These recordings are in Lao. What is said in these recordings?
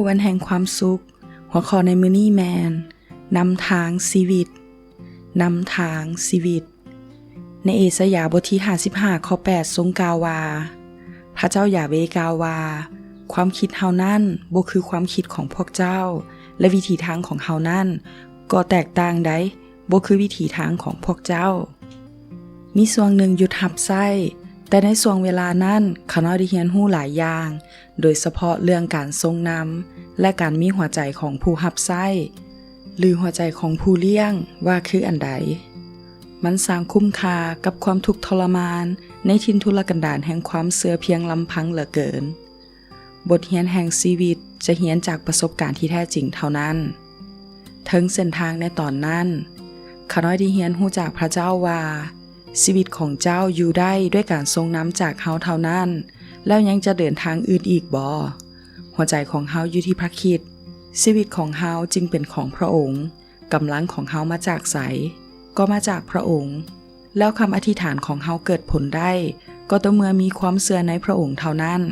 ວັນແຫ່ງຄວາມສຸກ. ຫົວຂໍ້ໃນມື້ນີ້ແມ່ນ ນຳທາງຊີວິດ. ນຳທາງຊີວິດ. ໃນເອຊາຍາບົດທີຫ້າສິບຫ້າ ຂໍ້ແປດ ຊົງກ່າວວ່າ, ພະເຈົ້າຢາເວກ່າວວ່າ, ຄວາມຄິດເຮົານັ້ນບໍ່ຄືຄວາມຄິດຂອງພວກເຈົ້າ, ແລະ ວິທີທາງຂອງເຮົານັ້ນກໍແຕກຕ່າງໃດ໋ ບໍ່ຄືວິຖີທາງຂອງພວກເຈົ້າ. ມີຊ່ວງໜຶ່ງຢຸດຮັບໃຊ້, ແຕ່ໃນຊ່ວງເວລານັ້ນ ຂ້ານ້ອຍໄດ້ຮຽນຮູ້ຫຼາຍຢ່າງ, ໂດຍສະເພາະເລື່ອງການຊົງນຳ ແລະ ການມີຫົວໃຈຂອງຜູ້ຮັບໃຊ້ ຫຼື ຫົວໃຈຂອງຜູ້ລ້ຽງວ່າຄືອັນໃດ. ມັນຊ່າງຄຸ້ມຄ່າກັບຄວາມທຸກທໍລະມານໃນຖິ່ນທຸລະກັນດານແຫ່ງຄວາມເຊື່ອພຽງລຳພັງເຫຼືອເກີນ. ບົດຮຽນແຫ່ງຊີວິດຈະຮຽນຈາກປະສົບການທີ່ແທ້ຈິງເທົ່ານັ້ນ. ເທິງເສັ້ນທາງໃນຕອນນັ້ນ, ຂ້ານ້ອຍໄດ້ຮຽນຮູ້ຈາກພະເຈົ້າວ່າ, ຊີວິດຂອງເຈົ້າຢູ່ໄດ້ດ້ວຍການຊົງນຳຈາກເຮົາເທົ່ານັ້ນ, ແລ້ວຍັງຈະເດີນທາງອື່ນອີກບໍ? ຫົວໃຈຂອງເຮົາຢູ່ທີ່ພະຄຣິດ, ຊີວິດຂອງເຮົາຈຶ່ງເປັນຂອງພະອົງ. ກຳລັງຂອງເຮົາມາຈາກໃສ? ກໍມາຈາກພະອົງ. ແລ້ວຄຳອະທິຖານຂອງເຮົາເກີດຜົນໄດ້ ກໍຕໍ່ເມື່ອມີຄວາມເຊື່ອໃນພະອົງເທົ່ານັ້ນ.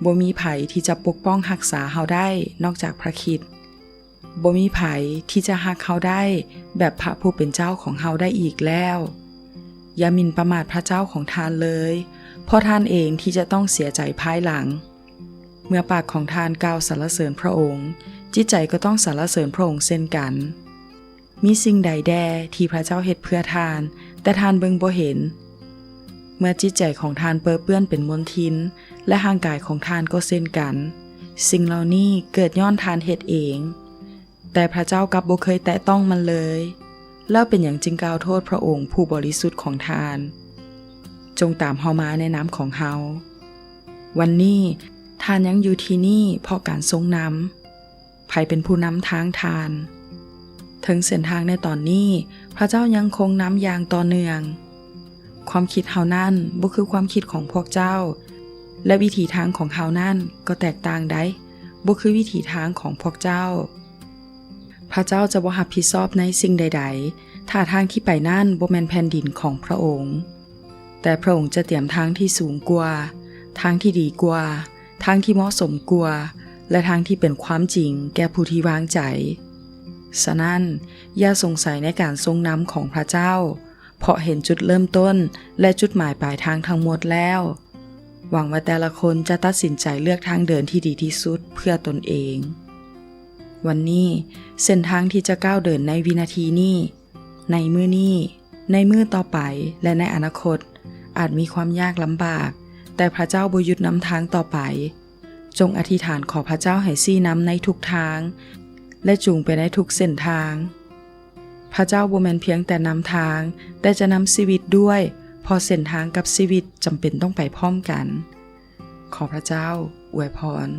ບໍ່ມີໃຜທີ່ຈະປົກປ້ອງຮັກສາເຮົາໄດ້ນອກຈາກພະຄຣິດ. ບໍ່ມີໃຜທີ່ຈະຮັກເຮົາໄດ້ແບບພະຜູ້ເປັນເຈົ້າຂອງເຮົາໄດ້ອີກແລ້ວ. ຢ່າໝິ່ນປະໝາດພະເຈົ້າຂອງທ່ານເລີຍ, ເພາະທ່ານເອງທີ່ຈະຕ້ອງເສຍໃຈພາຍຫຼັງ. ເມື່ອປາກຂອງທ່ານກ່າວສັນລະເສີນພະອົງ, ຈິດໃຈກໍຕ້ອງສັນລະເສີນພະອົງເຊັ່ນກັນ. ມີສິ່ງໃດແດ່ທີ່ພະເຈົ້າເຮັດເພື່ອທ່ານ, ແຕ່ທ່ານເບິ່ງບໍ່ເຫັນ? ເມື່ອຈິດໃຈຂອງທ່ານເປິເປື້ອນເປັນມົນທິນ, ແລະ ຮ່າງກາຍຂອງທ່ານກໍເຊັ່ນກັນ, ສິ່ງເຫຼົ່ານີ້ເກີດຍ້ອນທ່ານເຮັດເອງ. ແຕ່ພະເຈົ້າກັບບໍ່ເຄີຍແຕະຕ້ອງມັນເລີຍ. ແລ້ວເປັນຫຍັງຈຶ່ງກ່າວໂທດພະອົງຜູ້ບໍລິສຸດຂອງທ່ານ? ຈົ່ງຕາມເຮົາມາໃນນາມຂອງເຮົາ. ວັນນີ້ທ່ານຍັງຢູ່ທີ່ນີ້ເພາະການຊົງນຳ. ໃຜເປັນຜູ້ນຳທາງທ່ານ? ເທິງເສັ້ນທາງໃນຕອນນີ້, ພະເຈົ້າຍັງຄົງນຳຢ່າງຕໍ່ເນື່ອງ. ຄວາມຄິດເຮົານັ້ນບໍ່ຄືຄວາມຄິດຂອງພວກເຈົ້າ, ແລະ ວິຖີທາງຂອງເຮົານັ້ນກໍແຕກຕ່າງໃດ໋, ບໍ່ຄືວິຖີທາງຂອງພວກເຈົ້າ. ພະເຈົ້າຈະບໍ່ຮັບຜິດຊອບໃນສິ່ງໃດໆ ຖ້າທາງທີ່ໄປນັ້ນບໍ່ແມ່ນແຜ່ນດິນຂອງພະອົງ. ແຕ່ພະອົງຈະຕຽມທາງທີ່ສູງກວ່າ, ທາງທີ່ດີກວ່າ, ທາງທີ່ເໝາະສົມກວ່າ ແລະ ທາງທີ່ເປັນຄວາມຈິງແກ່ຜູ້ທີ່ວາງໃຈ. ສະນັ້ນ, ຢ່າສົງໄສໃນການຊົງນຳຂອງພະເຈົ້າ, ເພາະເຫັນຈຸດເລີ່ມຕົ້ນ ແລະ ຈຸດໝາຍປາຍທາງທັງໝົດແລ້ວ. ຫວັງວ່າແຕ່ລະຄົນຈະຕັດສິນໃຈເລືອກທາງເດີນທີ່ດີທີ່ສຸດເພື່ອຕົນເອງ. ວັນນີ້, ເສັ້ນທາງທີ່ຈະກ້າວເດີນໃນວິນາທີນີ້, ໃນມື້ນີ້, ໃນມື້ຕໍ່ໄປ ແລະ ໃນອະນາຄົດ ອາດມີຄວາມຍາກລຳບາກ, ແຕ່ພະເຈົ້າບໍ່ຢຸດນຳທາງຕໍ່ໄປ. ຈົ່ງອະທິຖານຂໍພະເຈົ້າໃຫ້ຊີ້ນຳໃນທຸກທາງ ແລະ ຈູງໄປໃນທຸກເສັ້ນທາງ. ພະເຈົ້າບໍ່ແມ່ນພຽງແຕ່ນຳທາງ, ແຕ່ຈະນຳຊີວິດດ້ວຍ, ເພາະເສັ້ນທາງກັບຊີວິດຈຳເປັນຕ້ອງໄປພ້ອມກັນ. ຂໍພະເຈົ້າອວຍພອນ.